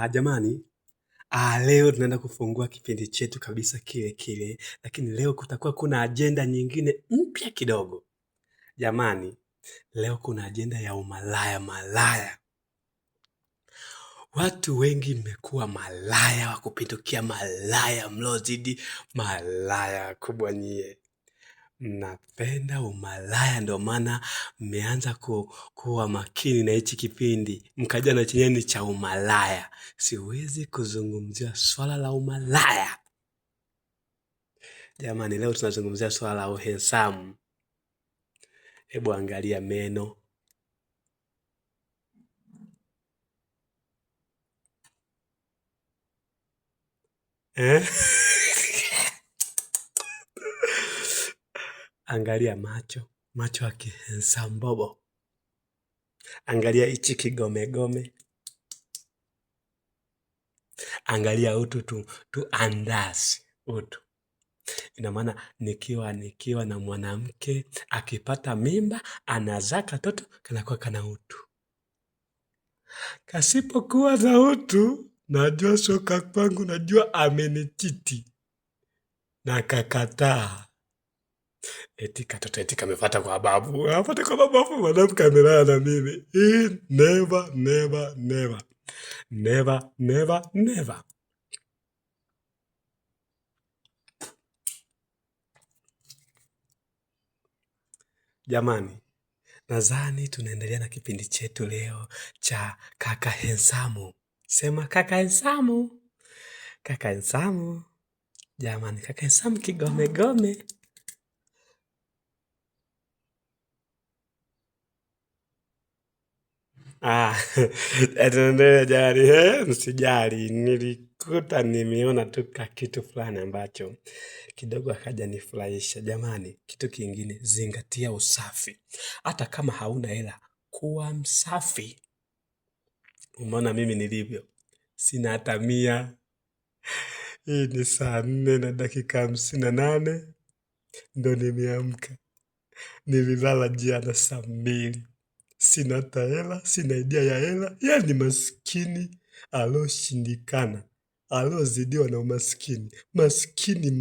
Jamani, leo tunaenda kufungua kipindi chetu kabisa kile kile, lakini leo kutakuwa kuna ajenda nyingine mpya kidogo. Jamani, leo kuna ajenda ya umalaya malaya. Watu wengi mmekuwa malaya wa kupindukia, malaya mlozidi, malaya kubwa nyie. Mnapenda umalaya, ndio maana mmeanza kuwa makini na hichi kipindi, mkaja na chenyewe ni cha umalaya. Siwezi kuzungumzia swala la umalaya jamani. Leo tunazungumzia swala la uhensamu. Hebu angalia meno, eh? Angalia macho, macho ya kihensambobo. Angalia hichi kigomegome, angalia utu tu andazi utu. Ina maana nikiwa na mwanamke akipata mimba anazaa katoto kanakuwa kana utu. Kasipokuwa na utu, najua soka kwangu, najua amenichiti na kakataa. Eti katoto eti kamefata kwa babu, afate kwa babu, afu mwanamke amelala na mimi. Hii never never never never never never. Jamani, nadhani tunaendelea na kipindi chetu leo cha kaka Hensamu. Sema kaka Hensamu, kaka Hensamu. Jamani, kaka Hensamu kigomegome. Ah, tuendelee jamani, msijali, nilikuta nimeona tu ka kitu fulani ambacho kidogo akaja nifurahisha. Jamani, kitu kingine, zingatia usafi. Hata kama hauna hela, kuwa msafi. Umeona mimi nilivyo, sina hata mia. Hii ni saa 4:58 ndo nimeamka. Nililala jana saa 2. Sina hata hela, sina idea ya hela. Yani maskini aloshindikana, alozidiwa na umaskini, maskini.